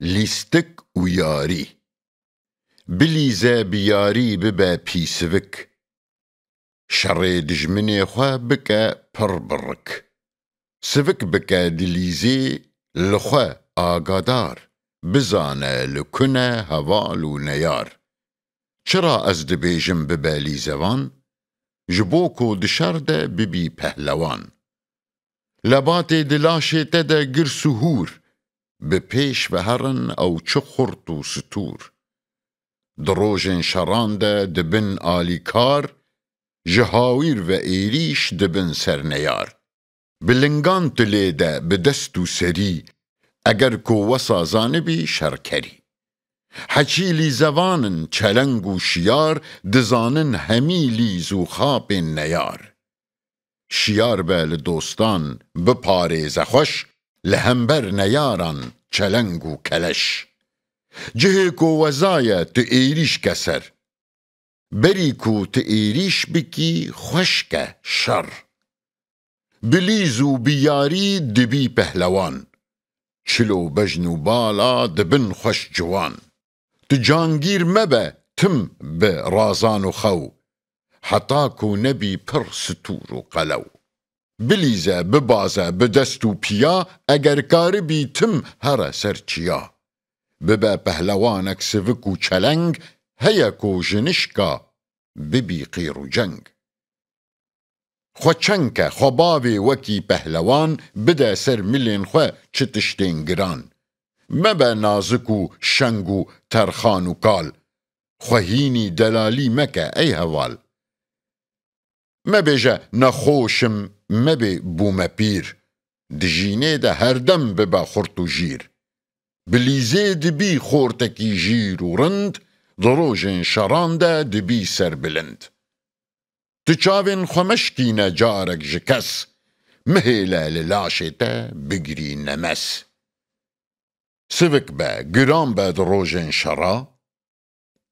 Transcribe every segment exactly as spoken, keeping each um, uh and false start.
Lîstik û yarî. Bilîze bi yarî bibe pîsivik. Şerê dijminê xwe bike pir birik. Sivik bike dilîzê li xwe agadar, bizane li ku ne heval û neyar. Çira ez dibêjim bibe lîzevan? Ji bo ku di şer de bibî pehlewan. Lebatê di laşê te de girs û hûr, bi pêş ve herin ew çi xurt û stûr. Di rojên şeran de dibin alîkar, ji hawîr ve êrîş dibin serneyar. Bi lingan tu lê de bi dest û serî, eger ku wesa zanibî şerkerî. Heçî lîzevan in çeleng û şiyar, dizanin hemî lîz û xapên neyar. Şiyar be li dostan, biparêze xweş, li hember neyaran çeleng û keleş. Cihê ku weza ye tu êrîş ke ser. Berî ku tu êrîş bikî xweş ke şer. Bi lîz û bi yarî dibî pehlewan. Çilo bejn û bala dibin xweş ciwan. Tu cangîr mebe tim bi razan û xew, heta ku nebî pir stûr û qelew. Bilîze, bibaze bi dest û piya, eger karibî tim here ser çiya. Bibe pehlewanek sivik û çeleng, heye ku ji nişka bibî qîr û ceng. Xwe çeng ke, xwe bavê wekî pehlewan, bide ser milên xwe çi tiştên giran. Mebe nazik û şeng û terxan û kal. Xwe hînî delalî meke ey heval. Mebêje nexweş im, mebê bûme pîr. Di jînê de herdem bibe xurt û jîr. Bi lîzê dibî xortekî jîr û rind, di rojên şeran de dibî serbilind. Tu çavên xwe meşkîne carek ji kes, mihêle li laşê te bigirî nemes. Sivik be, giran be di rojên şera,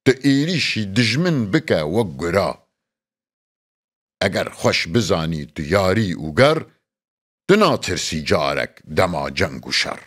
tu êrîşî dijmin bike wek gura. Eger xweş bizanî tu yarî û ger, tu natirsî carek dema ceng û şer.